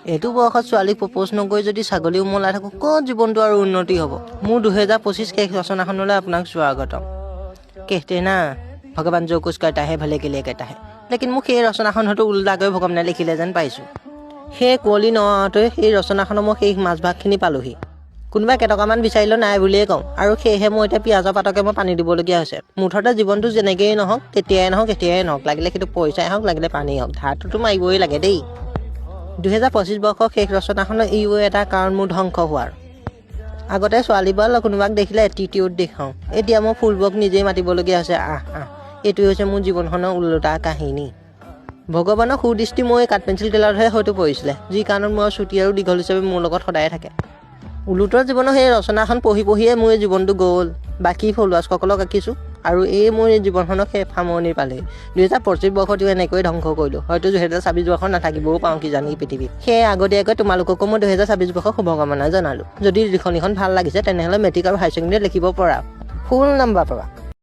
এইটো বয়সত ছোৱালীক প্ৰপ'জ নকৰি যদি ছাগলী ওমলাই থাকোঁ, ক'ত জীৱনটো আৰু উন্নতি হ'ব? মোৰ 2025 শেষ ৰচনাখনলৈ আপোনাক স্বাগতম। कहते ना, भगवान जो कुछ करता है भले के लिए करता है। लेकिन মোক সেই ৰচনাখন হয়তো উল্টাকৈ ভগৱানে লিখিলে যেন পাইছোঁ। সেই কুঁৱলী নআওঁতে সেই ৰচনাখনৰ মই সেই মাজভাগখিনি পালোহি। কোনোবাই কেইটকামান বিচাৰিলেও নাই বুলিয়ে কওঁ আৰু সেয়েহে মই এতিয়া পিঁয়াজৰ পাতকে মই পানী দিবলগীয়া হৈছে। মুঠতে জীৱনটো যেনেকেই নহওক, তেতিয়াই নহওক, এতিয়াই নহওক, লাগিলে সেইটো পইচাই হওক, লাগিলে পানীয়েই হওক, ধাৰটোতো মাৰিবই লাগে দেই। 2025 বৰ্ষৰ শেষ ৰচনাখনৰ ইও এটা কাৰণ মোৰ ধ্বংস হোৱাৰ। আগতে ছোৱালীবোৰ কোনোবাক দেখিলে এটিটিউড দেখাওঁ, এতিয়া মই ফুলবোৰক নিজেই মাতিবলগীয়া হৈছে, আহ আহ। এইটোৱে হৈছে মোৰ জীৱনখনৰ ওলোটা কাহিনী। ভগৱানৰ সুদৃষ্টি মোৰ এই কাঠ পেঞ্চিল কেইডালতহে হয়তো পৰিছিলে, যি কাৰণত মই চুটি আৰু দীঘল হিচাপে মোৰ লগত সদায়ে থাকে। ওলোটা জীৱনৰ সেই ৰচনাখন পঢ়ি পঢ়িয়ে মোৰ এই জীৱনটো গ'ল। বাকী ফলোৱাৰ্ছসকলক ৰাখিছোঁ আৰু এই মোৰ এই জীৱনখনৰ শেষ সামৰণি পালেহি। 2025 বৰ্ষটো এনেকৈয়ে ধ্বংস কৰিলোঁ। হয়তো 2026 বৰ্ষত নাথাকিবও পাৰোঁ কিজানি পৃথিৱীত। সেয়ে আগতীয়াকৈ তোমালোককো মই 2026 বৰ্ষৰ শুভকামনা জনালোঁ। যদি লিখনিখন ভাল লাগিছে, তেনেহ'লে মেট্ৰিক আৰু হায়াৰ ছেকেণ্ডেৰীত লিখিব পৰা ফুল নাম্বাৰ পাবা।